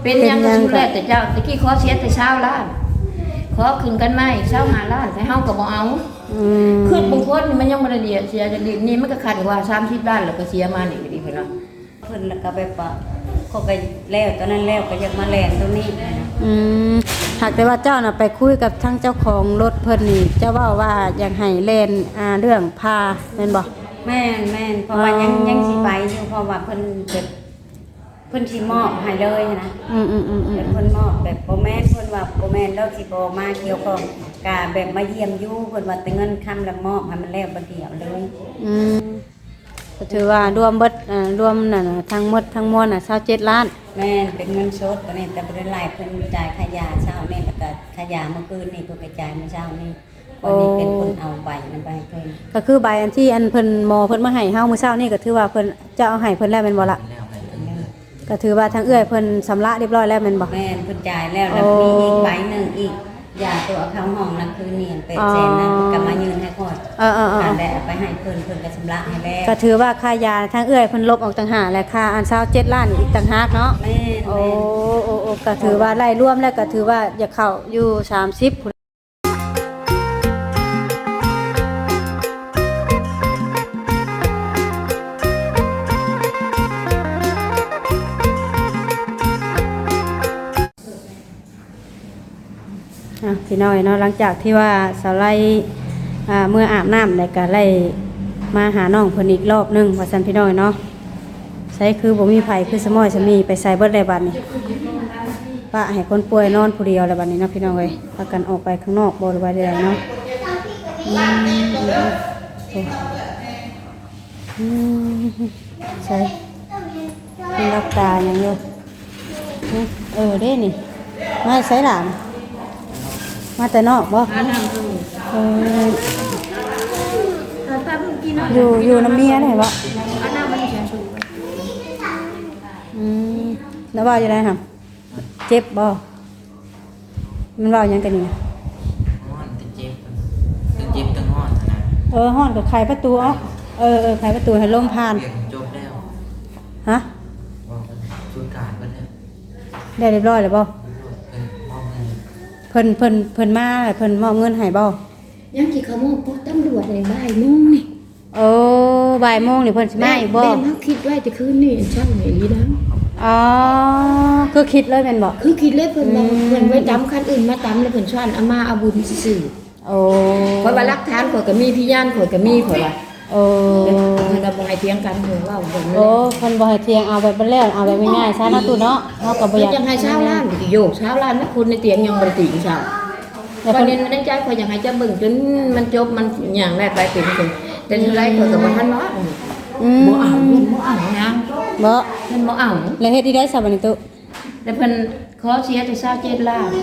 ເປັນຫຍັງກໍສຸດແລ້ວແຕ່ເຈົ້າ. ຕະກີ້ຂໍເສຍແຕ່ຊາວລ້ານ ຂໍຂຶ້ນກັນມາອີກຊາວຫ້າລ້ານ ແຕ່ເຮົາກໍບໍ່ເອົາ. ອືມ ຄືບາງຄົນນີ້ມັນຍັງບໍ່ໄດ້ເສຍຈາກດິນນີ້ ມັນກໍຂັ້ນກວ່າສາມສິບລ້ານ ແລ້ວກໍເສຍມານີ້ກໍດີເພິ່ນວ່າ. ເພິ່ນລະກະແບບວ່າ ເຂົາກະແລ້ວຕອນນັ້ນແລ້ວ ກະຢາກມາແລ່ນໂຕນີ້ນະ. ອືມ ຫາກແຕ່ວ່າເຈົ້ານະໄປຄຸຍກັບທາງເຈົ້າຂອງລົດເພິ່ນນີ້ ເຈົ້າເວົ້າວ່າຢາກໃຫ້ແລ່ນ ອ່າ ເລື່ອງພາແມ່ນບໍ່? ແມ່ນໆ ເພາະວ່າຍັງ ອໍ ຍັງຊິໄປຢູ່ ເພາະວ່າເພິ່ນແບບ ເພິ່ນຊິມອບໃຫ້ເລີຍນະ. ອືມໆໆໆ ແບບເພິ່ນມອບແບບບໍ່ແມ່ນ ເພິ່ນວ່າບໍ່ແມ່ນດອກ ຊິບໍ່ມາກ່ຽວຂ້ອງ ກະແບບມາຢ້ຽມຢູ່ ເພິ່ນວ່າແຕ່ເງິນຄຳລະມອບໃຫ້ມັນແລ້ວບາດດຽວເລີຍ. ອືມ ກໍຖືວ່າລວມເບິດ ອ່າ ລວມນັ້ນນະ ທັງໝົດທັງມວນນະ ຊາວເຈັດລ້ານ. ແມ່ນ ເປັນເງິນສົດຕອນນີ້ ແຕ່ບໍ່ໄດ້ຫຼາຍ ເພິ່ນຈ່າຍຄ່າຢາເຊົ້ານີ້ ແລ້ວກໍຄ່າຢາມື້ຄືນນີ້ ເພິ່ນກໍຈ່າຍມື້ເຊົ້ານີ້. ໂອ້ ບັດນີ້ເປັນຄົນເອົາໃບນັ້ນໄປໃຫ້ເພິ່ນ ກໍຄືໃບອັນທີ່ອັນເພິ່ນ ໝໍເພິ່ນມາໃຫ້ເຮົາມື້ເຊົ້ານີ້ ກໍຖືວ່າເພິ່ນ ເຈົ້າເອົາໃຫ້ເພິ່ນແລ້ວແມ່ນບໍ່ລະ? ແລ້ວໃຫ້ເພິ່ນ ກໍຖືວ່າທາງເອື້ອຍເພິ່ນຊຳລະຮຽບຮ້ອຍແລ້ວແມ່ນບໍ່? ແມ່ນ ເພິ່ນຈ່າຍແລ້ວ ແລ້ວມີອີກໃບໜຶ່ງອີກ ຢາຕົວເຂົ້າຫ້ອງນະ ຄືນີ້ແປດແສນນະ ເພິ່ນກໍມາຍື່ນໃຫ້ຂ້ອຍ. ເອີໆໆ ແລ້ວເອົາໄປໃຫ້ເພິ່ນ ເພິ່ນກໍຊຳລະໃຫ້ແລ້ວ. ກໍຖືວ່າຄ່າຢາທາງເອື້ອຍເພິ່ນລົບອອກຕ່າງຫາກ ແລະ ຄ່າອັນຊາວເຈັດລ້ານອີກຕ່າງຫາກເນາະ. ແມ່ນ ໂອ້ ແມ່ນ ໂອ້ ໂອ້ ກໍຖືວ່າໄລ່ລວມແລ້ວ ກໍຖືວ່າຢາກເຂົ້າຢູ່ສາມສິບພຸ້ນ. ອ່ະ ພີ່ນ້ອງເນາະ ຫຼັງຈາກທີ່ວ່າສາວໄລ ອ່າ ເມືອອາບນ້ຳ ແລ້ວກະໄລ່ມາຫານ້ອງເພິ່ນອີກລອບໜຶ່ງວ່າຊັ້ນ ພີ່ນ້ອງເນາະ. ໃສຄືບໍ່ມີໃຜ ຄືສະມ້ອຍສະມີ ໄປໃສເບິດແລ້ວບາດນີ້? ປະໃຫ້ຄົນປ່ວຍນອນຜູ້ດຽວແລ້ວບາດນີ້ເນາະ ພີ່ນ້ອງເອີຍ. ພາກັນອອກໄປຂ້າງນອກບໍ່ ຫຼືວ່າໃດເນາະ? ອືມ ອືມ ໃສ ເພິ່ນຫຼັບຕາຫຍັງຢູ່? ເອີ ເດ້ນີ້ ມາແຕ່ໃສຫຼານ? ມາແຕ່ນອກບໍ່? ມານຳ ເອີ ເອີ ຢູ່ ຢູ່ນຳເມຍໄດ້ບໍ່? ອືມ ແລ້ວວ່າຢູ່ໃດຫະ? ເຈັບບໍ່? ມັນເວົ້າຫຍັງກັນນີ້ນະ? ຮ້ອນແຕ່ເຈັບ ເຖິງເຈັບເຖິງຮ້ອນນະ. ເອີ ຮ້ອນກໍໄຂປະຕູເອົາ. ເອີໆ ໄຂປະຕູໃຫ້ລົມຜ່ານ. ວຽກຈົບແລ້ວ. ຮະ? ເວົ້າກັນສູນການເບິດແລ້ວ. ໄດ້ຮຽບຮ້ອຍແລ້ວບໍ່? ເພິ່ນມອບເງິນ ເພິ່ນ ເພິ່ນ ເພິ່ນມາ ເພິ່ນມອບເງິນໃຫ້ບໍ່? ຍັງຊິເຂົ້າມາພົບຕຳຫຼວດໃນບ່າຍໂມງນີ້. ໂອ້ ບ່າຍໂມງນີ້ເພິ່ນຊິມາອີກບໍ່? ແມ່ນ ເຮົາຄິດໄວ້ແຕ່ຄືນນີ້ ເຊົ້ານີ້ອີ່ນາງ. ອໍ ຄືຄິດເລີຍແມ່ນບໍ່? ຄືຄິດເລີຍ ເພິ່ນວ່າ ອືມ ເພິ່ນໄວ້ຕຳ ຄັນອື່ນມາຕຳແລ້ວເພິ່ນຊວນເອົາມາເອົາບຸນຊື່ໆ. ໂອ້ ຂ້ອຍວ່າຫຼັກຖານຂ້ອຍກໍມີ ພະຍານຂ້ອຍກໍມີ ຂ້ອຍວ່າ. ໂອ້ ເພິ່ນວ່າບໍ່ໃຫ້ຖຽງກັນ ເພິ່ນເວົ້າແບບນັ້ນ. ໂອ້ ເພິ່ນບໍ່ໃຫ້ຖຽງ ເອົາແບບນັ້ນແລ້ວ ເອົາແບບງ່າຍໆຊະເນາະ ຕູ້ເນາະ. ເຮົາກໍບໍ່ຢາກ ຢາກໃຫ້ຊາວລ້ານ ໂຍກຊາວລ້ານ ຄົນໃນຕຽງຍັງບໍ່ໄດ້ຕີງຊ້ຳ. ແລ້ວ ຂ້ອຍ ເພິ່ນ ໃນໃຈຂ້ອຍຢາກໃຫ້ເຈົ້າເບິ່ງຈົນມັນຈົບ ມັນຫຍັງແລ້ວໄປເປັນຈັ່ງຊີ້ ແຕ່ສຸດທ້າຍ ອືມ ຂ້ອຍກໍບໍ່ທັນມາ. ອືມ ບໍ່ເອົາ ເພິ່ນບໍ່ເອົານາງ ບໍ່ ເພິ່ນບໍ່ເອົາ. ແລ້ວເຮັດຈັ່ງໃດຊະບາດນີ້ຕຸ? ແລ້ວເພິ່ນຂໍເສຍແຕ່ຊາວເຈັດລ້ານ.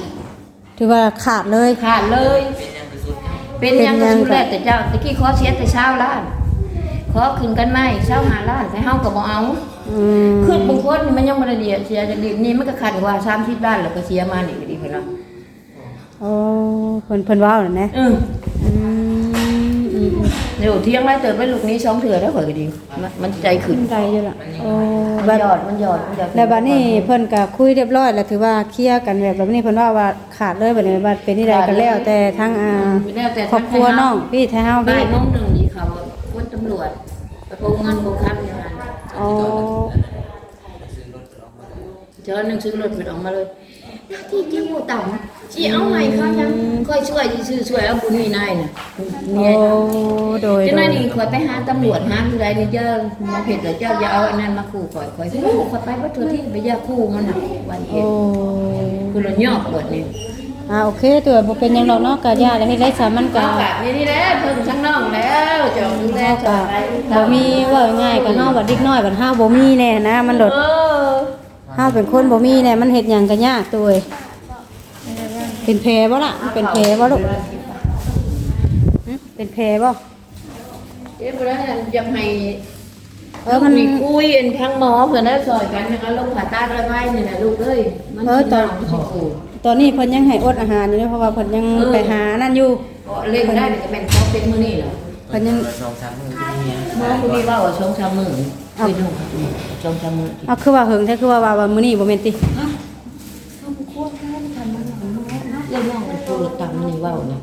ຖືວ່າຂາດເລີຍ ຂາດເລີຍ. ເປັນຫຍັງກໍສຸດແລ້ວແຕ່ເຈົ້າ. ຕະກີ້ຂໍເສຍແຕ່ຊາວລ້ານ ຂໍຂຶ້ນກັນມາອີກຊາວຫ້າລ້ານ ແຕ່ເຮົາກໍບໍ່ເອົາ. ອືມ ຄືບາງຄົນນີ້ມັນຍັງບໍ່ໄດ້ເສຍຈາກດິນນີ້ ມັນກໍຂັ້ນກວ່າສາມສິບລ້ານ ແລ້ວກໍເສຍມານີ້ກໍດີເພິ່ນວ່າ. ໂອ້ ເພິ່ນ ເພິ່ນເວົ້ານັ້ນແຫຼະ. ເອີ ອືມ ອືມໆ ໂອ້ ຖຽງຫຼາຍເຕີບເລີຍ ລູກນີ້ສອງເທື່ອແລ້ວ ຂ້ອຍກໍດີ ມັນ ມັນໃຈຂຶ້ນ ໄດ້ຢູ່ລະ. ໂອ້ ມັນຢອດ ມັນຢອດ ມັນຢອດ. ແລ້ວບາດນີ້ເພິ່ນກໍຄຸຍຮຽບຮ້ອຍແລ້ວ ຖືວ່າເຄຍກັນແບບ ແບບນີ້ ເພິ່ນເວົ້າວ່າຂາດເລີຍ. ບາດນີ້ວ່າເປັນຈັ່ງໃດກໍແລ້ວແຕ່ທາງ ອ່າ ແລ້ວແຕ່ຄອບຄົວນ້ອງພີ້ ທາງເຮົາພີ້. ບ່າຍໂມງໜຶ່ງນີ້ເຂົາຄົນຕຳຫຼວດໄປໂປະເງິນໂປະຄຳຢູ່ຫັ້ນ. ອໍ ເຈົ້າໜັງສືລົດເພິ່ນອອກມາເລີຍ. ໜ້າທີ່ເຈົ້າບໍ່ຕຳ ຊິເອົາໃຫ້ເຂົາຫຍັງ? ອືມ ຂ້ອຍຊ່ວຍຊື່ໆ ຊ່ວຍເອົາບຸນມີນາຍນະ. ໂອ້ ໂດຍ ຈັ່ງໃດນີ້ ໂດຍ ຂ້ອຍໄປຫາຕຳຫຼວດ ຫາຜູ້ໃດນີ້ ເຈົ້າມາເຮັດແລ້ວ ເຈົ້າຢ່າເອົາອັນນັ້ນມາຂູ່ຂ້ອຍ. ຂ້ອຍ ໂອ້ ຂ້ອຍໄປເບິດທົ່ວທີ່ ໄປຢ່າຂູ່ມັນນະ ວ່າເຮັດ. ໂອ້ ຄືລະຍອກບາດນີ້. ອ່າ ໂອເຄ ຕົວະ ບໍ່ເປັນຫຍັງດອກເນາະ ກະຢ່າລະ ເຮັດໄດ້ຊະ ມັນກະ ເຮົາກະນີ້ແຫຼະ ເພິ່ງທາງນ້ອງແລ້ວ ເຈົ້າດູແລ ເຮົາກະບໍ່ມີ ເວົ້າງ່າຍໆ ກະເຮົາບັດເດັກນ້ອຍ ບັດເຮົາບໍ່ມີແນ່ນະ ມັນໂດດ. ເອີ ເຮົາເປັນຄົນບໍ່ມີແນ່ ມັນເຮັດຫຍັງກໍຍາກ ໂຕເອີຍ. ເປັນແຜບໍ່ລະ? ເປັນແຜບໍ່ລູກ? ຫຶ? ເປັນແຜບໍ່? ເອີ ບໍ່ໄດ້ ຢາກໃຫ້ ເອີ ມັນ ລູກນີ້ຄຸຍ ອັນທາງໝໍເພິ່ນໄດ້ຊ່ອຍກັນ ເອົາລົງຜ່າຕັດໄວໆ ນີ້ນະລູກເອີຍ. ມັນ ເອີ ຕອນ ຕອນນີ້ເພິ່ນຍັງໃຫ້ອົດອາຫານຢູ່ເດ້ ເພາະວ່າເພິ່ນຍັງ ເອີ ໄປຫາອັນນັ້ນຢູ່. ເລັ່ງໄດ້ນີ້ກໍແມ່ນຂອງເປັນມື້ນີ້ລະ ເພິ່ນຍັງ ສອງສາມມື້ ບໍ່ ມື້ນີ້ເວົ້າວ່າສອງສາມມື້. ເອົາ ເປັນສອງສາມມື້. ເອົາ ຄືວ່າເຫິງແທ້ ຄືວ່າ ວ່າ ວ່າມື້ນີ້ບໍ່ແມ່ນຕິ? ຮະ? ເລື່ອງນ້ອງມັນຜູ້ລົດຕຳນີ້ເວົ້ານະ.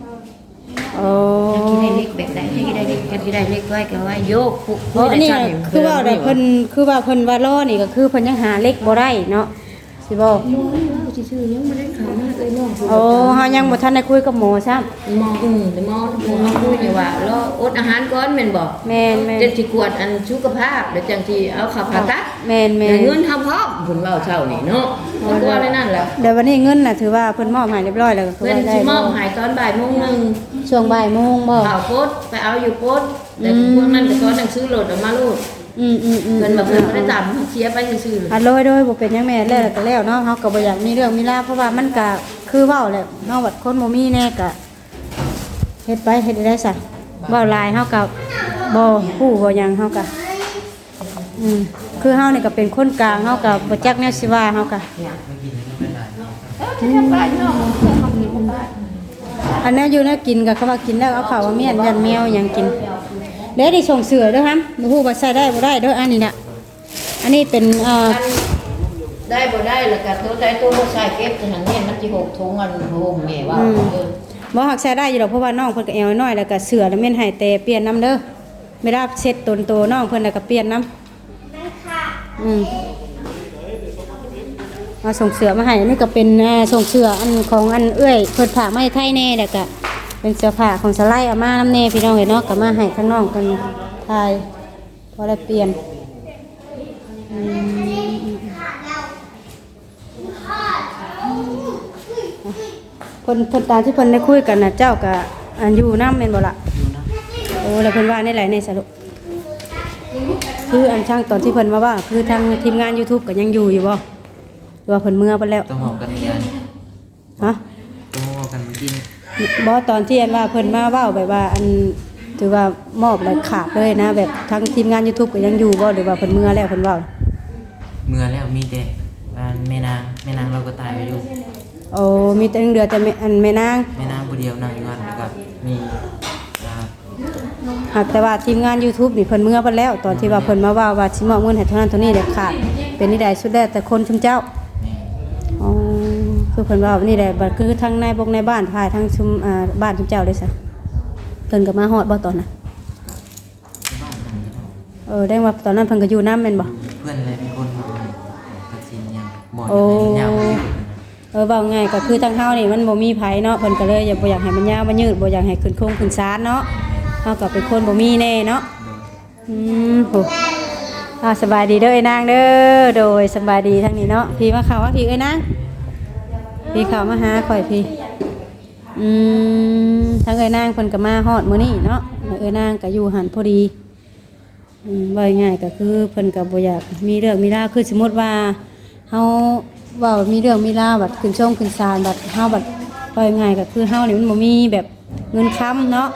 ໂອ້ ຈັກຊິໄດ້ເຫຼັກແບບໃດ ຈັກຊິໄດ້ເຫຼັກ ຈັກຊິໄດ້ເຫຼັກໄວກໍໄວ ໂຍກ ຜູ້ ຜູ້ ອັນນີ້ນະ ຄືເວົ້າໄດ້ ເພິ່ນ ຄືວ່າເພິ່ນວ່າລໍນີ້ກໍຄືເພິ່ນຍັງຫາເຫຼັກບໍ່ໄດ້ເນາະ ຊິບໍ່? ໝໍເວົ້າຊື່ໆ ຍັງບໍ່ໄດ້ເຂົ້າມາເອີຍນ້ອງ. ໂອ້ ເຮົາຍັງບໍ່ທັນໄດ້ຄຸຍກັບໝໍຊ້ຳ. ໝໍ ເອີ ໝໍ ໝໍຄຸຍນີ້ວ່າລໍອົດອາຫານກ່ອນແມ່ນບໍ່? ແມ່ນໆ ຈັ່ງຊິກວດອັນສຸຂະພາບ ແລ້ວຈັ່ງຊິເອົາເຂົ້າຜ່າຕັດ. ແມ່ນໆ ແລ້ວເງິນເຮົາພ້ອມ ເພິ່ນເວົ້າເຊົ້ານີ້ເນາະ. ເພິ່ນກໍເວົ້າແນວນັ້ນແຫຼະ. ແລ້ວບັດນີ້ເງິນນະ ຖືວ່າເພິ່ນມອບໃຫ້ຮຽບຮ້ອຍແລ້ວ ເພິ່ນຊິມອບໃຫ້ຕອນບ່າຍໂມງໜຶ່ງ. ຊ່ວງບ່າຍໂມງບໍ່? ເຂົ້າປົດ ໄປເອົາຢູ່ປົດ ແຕ່ພວກນັ້ນກໍສອນໜັງສືໂຫຼດອອກມາໂລດ. ອືມໆໆ ເພິ່ນວ່າເພິ່ນບໍ່ໄດ້ຕຳ ເຮົາເສຍໄປຊື່ໆ. ອາ ໂດຍໆ ບໍ່ເປັນຫຍັງແມ່ ແລ້ວກໍແລ້ວເນາະ. ເຮົາກໍບໍ່ຢາກມີເລື່ອງມີລາວ ເພາະວ່າມັນກໍຄືເວົ້າແຫຼະ ເຮົາບັດຄົນບໍ່ມີແດ່ກໍເຮັດໄປ ເຮັດໄດ້ຊະ. ເວົ້າຫຼາຍເຮົາກໍບໍ່ຮູ້ບໍ່ຫຍັງ ເຮົາກໍ ອືມ ຄືເຮົານີ້ກໍເປັນຄົນກາງ ເຮົາກໍບໍ່ຈັກແນວຊິວ່າ ເຮົາກໍ ອັນແນວຢູ່ແນວກິນກໍ ເຂົາວ່າກິນແລ້ວເອົາເຂົ້າມາມ້ຽນ ຢ້ານແມວຫຍັງກິນ. ເດ້ ນີ້ ສົ່ງເສື້ອເດີຮຳ ບໍ່ຮູ້ວ່າໃສ່ໄດ້ບໍ່ໄດ້ເດີ. ອັນນີ້ນະ ອັນນີ້ເປັນ ເອີ ອັນ ໄດ້ບໍ່ໄດ້ ແລ້ວກໍໂຕໃດໂຕບໍ່ໃສ່ເກັບໃສ່ຫັ້ນແມ່ນ ມັນຊິຫົກຖົງ ອັນໂຮມແມ່ວ່າ. ອືມ ເອີ ບໍ່ ຫາກໃສ່ໄດ້ຢູ່ດອກ ເພາະວ່ານ້ອງເພິ່ນກໍແອວນ້ອຍ ແລ້ວກໍເສື້ອລະແມ່ນໃຫ້ແຕ່ປ່ຽນນຳເດີ. ເວລາເຊັດຕົນໂຕນ້ອງເພິ່ນ ແລ້ວກໍປ່ຽນນຳ. ອືມ ເອົາ ສົ່ງເສື້ອມາໃຫ້. ອັນນີ້ກໍເປັນ ເອີ ສົ່ງເສື້ອອັນຂອງອັນເອື້ອຍເພິ່ນຝາກມາໃຫ້ໄທແດ່ ແລ້ວກໍເປັນເສື້ອຜ້າຂອງສະໄລເອົາມານຳແດ່ ພີ່ນ້ອງເອີຍເນາະ. ກໍມາໃຫ້ທາງນ້ອງເພິ່ນຖ່າຍ ພໍໄດ້ປ່ຽນ. ອືມ ເພິ່ນ ເພິ່ນຕາມທີ່ເພິ່ນໄດ້ຄຸຍກັນນະ ເຈົ້າກະ ອັນ ຢູ່ນຳແມ່ນບໍ່ລະ? ຢູ່ນຳ. ໂອ້ ແລ້ວເພິ່ນວ່າແນວໃດແດ່ສະລູກ? ຄື ອັນ ທາງຕອນທີ່ເພິ່ນມາເວົ້າ ຄືທາງທີມງານຢູທູບກໍຍັງຢູ່ຢູ່ບໍ່ ຫຼືວ່າເພິ່ນເມືອໄປແລ້ວ? ຕ້ອງເວົ້າກັນເມືອ. ຮະ? ຕ້ອງເວົ້າກັນມື້ກີ້ນີ້. ບໍ່ ຕອນທີ່ ອັນ ວ່າເພິ່ນມາເວົ້າແບບວ່າ ອັນ ຖືວ່າມອບແລ້ວຂາດເລີຍນະ ແບບທາງທີມງານຢູທູບກໍຍັງຢູ່ບໍ່ ຫຼືວ່າເພິ່ນເມືອແລ້ວ ເພິ່ນເວົ້າ? ເມືອແລ້ວ ມີແຕ່ ອັນ ແມ່ນາງ ແມ່ນາງລາວກໍຕາຍໄປຢູ່. ໂອ້ ມີແຕ່ ຍັງເຫຼືອແຕ່ແມ່ ອັນ ແມ່ນາງ ແມ່ນາງຜູ້ດຽວນັ່ງຢູ່ຫັ້ນ ແລ້ວກໍມີ ອ່າ ຫາກແຕ່ວ່າທີມງານຢູທູບນີ້ເພິ່ນເມືອເບິດແລ້ວ ຕອນທີ່ວ່າເພິ່ນມາເວົ້າວ່າຊິມອບເງິນໃຫ້ເທົ່ານັ້ນເທົ່ານີ້ ແລ້ວຂາດເປັນແນວໃດສຸດແລ້ວແຕ່ຄົນຊຸມເຈົ້າ. ແມ່ນ. ອໍ ຄືເພິ່ນເວົ້ານີ້ແຫຼະ ບາດຄືທາງນາຍບົກນາຍບ້ານ ຝ່າຍທາງຊຸມ ອ່າ ບ້ານຊຸມເຈົ້າເດຊະ ເພິ່ນກໍມາຮອດບໍ່ຕອນນັ້ນ? ເອີ ແສດງວ່າຕອນນັ້ນເພິ່ນກໍຢູ່ນຳແມ່ນບໍ່? ເພິ່ນແຫຼະເປັນຄົນເອົາຕັດສິນຫຍັງ ບໍ່ຢາກໃຫ້ມັນຍາວ. ໂອ້ ເອີ ເວົ້າງ່າຍກໍຄືທາງເຮົານີ້ມັນບໍ່ມີໃຜເນາະ ເພິ່ນກໍເລີຍຢາກ ບໍ່ຢາກໃຫ້ມັນຍາວມັນຍືດ ບໍ່ຢາກໃຫ້ຂຶ້ນຄົງຂຶ້ນສານເນາະ ເຮົາກໍເປັນຄົນບໍ່ມີແດ່ເນາະ. ໂດຍ. ອືມ ໂອ້ ອ່າ ສະບາຍດີເດີເອື້ອຍນາງເດີ. ໂດຍ ສະບາຍດີທາງນີ້ເນາະ. ພີ້ມາເຂົ້າມາພີ້ເອື້ອຍນາງ ພີ້ເຂົ້າມາຫາຂ້ອຍພີ້. ອືມ ທາງເອື້ອຍນາງເພິ່ນກໍມາຮອດມື້ນີ້ເນາະ ເອື້ອຍນາງກໍຢູ່ຫັ້ນພໍດີ. ອືມ ເວົ້າງ່າຍໆກໍຄືເພິ່ນກໍບໍ່ຢາກມີເລື່ອງມີລາວ ຄືສົມມຸດວ່າເຮົາເວົ້າມີເລື່ອງມີລາວ ບັດຂຶ້ນຊົງຂຶ້ນສານ ບັດເຮົາ ບັດ ເວົ້າງ່າຍໆກໍຄືເຮົານີ້ມັນບໍ່ມີແບບເງິນຄຳເນາະ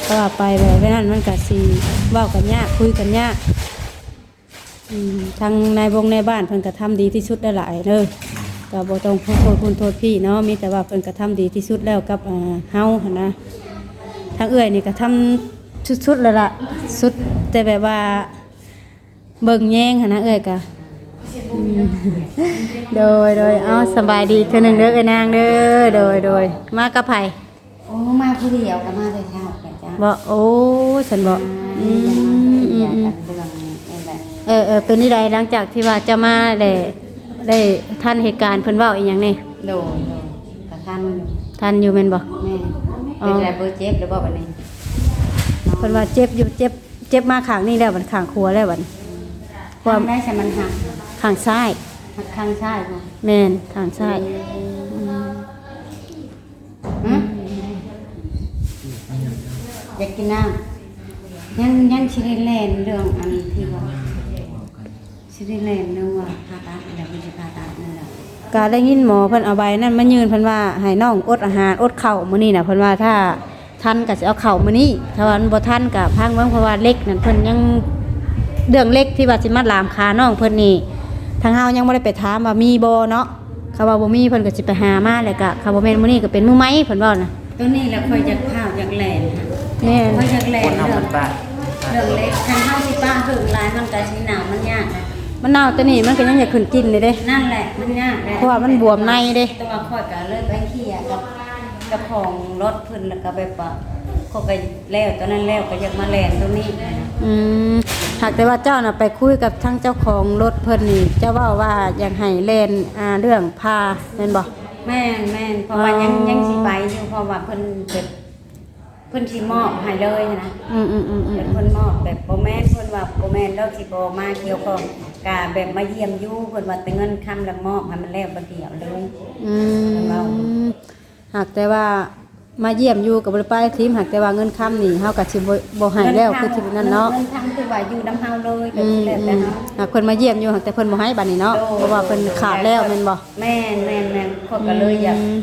ເພາະວ່າໄປແບບນັ້ນມັນກໍຊິເວົ້າກັນຍາກ ຄຸຍກັນຍາກ. ອືມ ທາງນາຍບົກນາຍບ້ານເພິ່ນກໍທຳດີທີ່ສຸດແລ້ວຫຼາຍເດີ ກໍບໍ່ຕ້ອງໂທດພຸ້ນໂທດພີ້ເນາະ ມີແຕ່ວ່າເພິ່ນກໍທຳດີທີ່ສຸດແລ້ວກັບ ອ່າ ເຮົາຫັ້ນນະ. ທາງເອື້ອຍນີ້ກໍທຳສຸດໆແລ້ວລະ ສຸດແຕ່ແບບວ່າເບິ່ງແຍງຫັ້ນນະ ເອື້ອຍກໍ ອືມ ໂດຍໆ. ເອົາ ສະບາຍດີເທື່ອໜຶ່ງເດີເອື້ອຍນາງເດີ. ໂດຍໆ. ມາກັບໃຜ? ໂອ້ ມາຜູ້ດຽວກໍມາແຕ່ເຊົ້າແຫຼະຈ້າ. ບໍ່ ໂອ້ ຊັ້ນບໍ່? ອືມ ອືມໆ ເອີໆ ເປັນຈັ່ງໃດ ຫຼັງຈາກທີ່ວ່າເຈົ້າມາແລ້ວ ໄດ້ທັນເຫດການເພິ່ນເວົ້າອີ່ຫຍັງແດ່? ໂດຍໆ ກໍທັນຢູ່. ທັນຢູ່ແມ່ນບໍ່? ແມ່ນ. ອໍ ເປັນໃດ ບໍ່ເຈັບຫຼືບໍ່ບັດນີ້? ເພິ່ນວ່າເຈັບຢູ່ ເຈັບ ເຈັບມາຂ້າງນີ້ແລ້ວ ບັດຂ້າງຂວາແລ້ວບັດ. ຄວາມ ຂ້າງໃດຊະມັນຫັກ? ຂ້າງຊ້າຍ. ຫັກຂ້າງຊ້າຍບໍ່? ແມ່ນ ຂ້າງຊ້າຍ. ອືມ. ຫຶ? ຢາກກິນນ້ຳ. ຍັງ ຍັງຊິໄດ້ແລ່ນເລື່ອງອັນທີ່ວ່າ ຊິໄດ້ແລ່ນເລື່ອງວ່າຜ່າຕັດ ແລ້ວເພິ່ນຊິຜ່າຕັດນັ້ນລະ. ກະໄດ້ຍິນໝໍເພິ່ນເອົາໃບນັ້ນມາຍື່ນ ເພິ່ນວ່າໃຫ້ນ້ອງອົດອາຫານ ອົດເຂົ້າມື້ນີ້ນະ ເພິ່ນວ່າຖ້າທັນກະຊິເອົາເຂົ້າມື້ນີ້ ຖ້າວ່າມັນບໍ່ທັນກະພັງເບິ່ງ ເພາະວ່າເຫຼັກນັ້ນເພິ່ນຍັງ ເລື່ອງເຫຼັກທີ່ວ່າຊິມາລາມຂານ້ອງເພິ່ນນີ້ ທາງເຮົາຍັງບໍ່ໄດ້ໄປຖາມວ່າມີບໍ່ເນາະ. ຄັນວ່າບໍ່ມີເພິ່ນກໍຊິໄປຫາມາ ແລ້ວກໍຄັນບໍ່ແມ່ນມື້ນີ້ກໍເປັນມື້ໃໝ່ ເພິ່ນເວົ້ານະ. ໂຕນີ້ລະຂ້ອຍຢາກພ້າວຢາກແລ່ນ. ແມ່ນ. ຂ້ອຍຢາກແລ່ນ. ຄົນເຮົາມັນປະ ເລື່ອງເຫຼັກ ຄັນເຮົາຊິປະເຫິງຫຼາຍ ມັນກໍຊິໜາວ ມັນຍາກນະ. ມັນເນົ່າແຕ່ນີ້ ມັນກໍຍັງຢາກຂຶ້ນກິນເດ້. ນັ້ນແຫຼະ ມັນຍາກແຫຼະ ເພາະວ່າມັນບວມໃນເດ້. ແຕ່ວ່າຂ້ອຍກໍເລີຍໄປເຄຍກັບເຈົ້າຂອງລົດເພິ່ນ ແລ້ວກໍແບບວ່າ ຂ້ອຍກໍແລ້ວຕອນນັ້ນແລ້ວ ກໍຢາກມາແລ່ນຕົວນີ້. ອືມ ຫາກແຕ່ວ່າເຈົ້ານະໄປຄຸຍກັບທາງເຈົ້າຂອງລົດເພິ່ນນີ້ ເຈົ້າເວົ້າວ່າຢາກໃຫ້ແລ່ນ ອ່າ ເລື່ອງພາແມ່ນບໍ່? ແມ່ນໆ ເພາະວ່າຍັງ ອໍ ຍັງຊິໄປຢູ່ ເພາະວ່າເພິ່ນແບບ ເພິ່ນຊິມອບໃຫ້ເລີຍຫັ້ນນະ. ອືມໆໆໆ ເພິ່ນມອບແບບ ບໍ່ແມ່ນ ເພິ່ນວ່າບໍ່ແມ່ນດອກ ຊິບໍ່ມາກ່ຽວຂ້ອງ ກະແບບມາຢ້ຽມຢູ່ ເພິ່ນວ່າແຕ່ເງິນຄຳລະມອບໃຫ້ມັນແລ້ວບາດດຽວເລີຍ. ອືມ ເພິ່ນເວົ້າ ຫາກແຕ່ວ່າມາຢ້ຽມຢູ່ກໍບໍ່ໄດ້ປະຖິ້ມ ຫາກແຕ່ວ່າເງິນຄຳນີ້ເຮົາກໍຊິບໍ່ ບໍ່ໃຫ້ແລ້ວ ຄືທີ່ນັ້ນເນາະ. ເງິນຄຳຄືວ່າຢູ່ນຳເຮົາເລີຍ ອືມ ກໍຊິແລ້ວແຕ່ເຮົາ ຫາກເພິ່ນມາຢ້ຽມຢູ່ ຫາກແຕ່ເພິ່ນບໍ່ໃຫ້ບາດນີ້ເນາະ. ໂດຍ ເພາະວ່າເພິ່ນຂາດແລ້ວແມ່ນບໍ່? ແມ່ນໆໆ ຂ້ອຍກໍເລີຍຢາກ ອືມ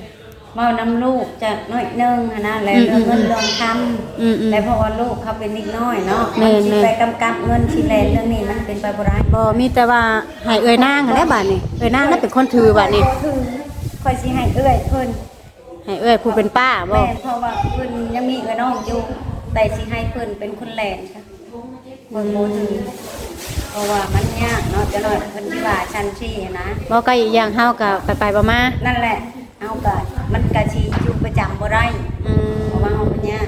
ເວົ້ານຳລູກຈັກໜ້ອຍໜຶ່ງຫັ້ນນະ ແລະ ອືມ ເລື່ອງເງິນ ອືມ ເລື່ອງຄຳ ອືມໆ ແລະ ເພາະວ່າລູກເຂົາເປັນເດັກນ້ອຍເນາະ ແມ່ນໆ ມັນຊິໄປກຳກັບເງິນ ຊິແລ່ນເລື່ອງນີ້ ມັນເປັນໄປບໍ່ໄດ້. ບໍ່ ມີແຕ່ວ່າໃຫ້ເອື້ອຍນາງຫັ້ນແຫຼະບາດນີ້ ເອື້ອຍນາງນັ້ນເປັນຄົນຖືບາດນີ້. ຂ້ອຍຊິໃຫ້ເອື້ອຍເພິ່ນ ໃຫ້ເອື້ອຍຜູ້ເປັນປ້າບໍ່? ແມ່ນ ເພາະວ່າເພິ່ນຍັງມີເອື້ອຍນ້ອງຢູ່ ແຕ່ຊິໃຫ້ເພິ່ນເປັນຄົນແລ່ນ ຂ້ອຍບໍ່ຖື ເພາະວ່າມັນຍາກເນາະ ຈັກໜ້ອຍເພິ່ນຊິວ່າຊັ້ນຊີ້ນະ. ບໍ່ ກໍອີກຢ່າງເຮົາກໍໄປໆມາໆ ນັ້ນແຫຼະ ເຮົາກໍ ມັນກໍຊິຢູ່ປະຈຳບໍ່ໄດ້. ອືມ ເພາະວ່າເຮົາມັນຍາກ